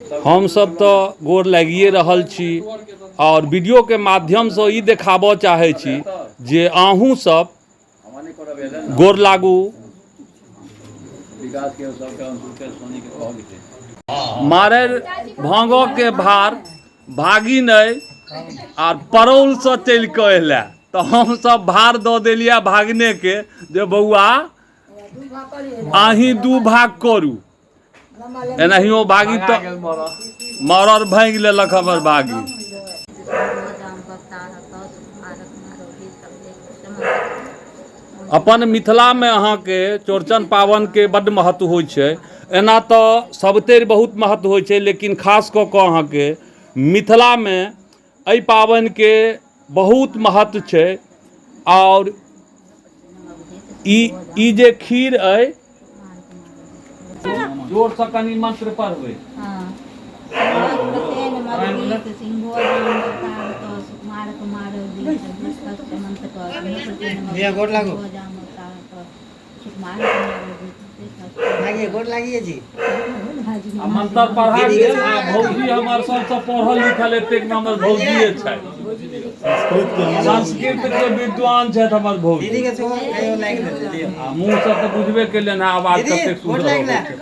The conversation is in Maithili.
हमसभ तऽ गोर लागिए रहल छी आओर वीडियोके माध्यमसँ ई देखाबऽ चाहै छी जे अहूँसभ गोर लागू। मारैर भाँगके भार भागिन अइ आर परौलसँ चलि कऽ अयलए तऽ हमसभ भार दऽ देलियै भागिनेके जे बौआ अहीं दू भाग करू। एनाहियो भागी तऽ मरर भागि लेलक हमर भागी। अपन मिथिलामे अहाँके चौड़चन पाबनिके बड्ड महत्व होइ छै। एना तऽ सभतरि बहुत महत्व होइ छै, लेकिन खास कऽ कऽ अहाँके मिथिलामे एहि पाबनिके बहुत महत्व छै। आओर ई ई जे खीर अइ, जोरसँ कनि मंत्र पढ़बै। गोर लागू। गोर लागिए जी। आ मंत्र पढ़ा गेल। आ भौजी हमर सबसँ पढ़ल लिखल एतेक मे हमर भौजिए छथि, संस्कृत के विद्वान छथि हमर भौजी। दीदी के सेहो कहियो लागि देतै। आ मुँह से तऽ बुझबे केलियनि हँ, आवाज दीदी, कतेक गोर सुन्दर लागि अबै छै।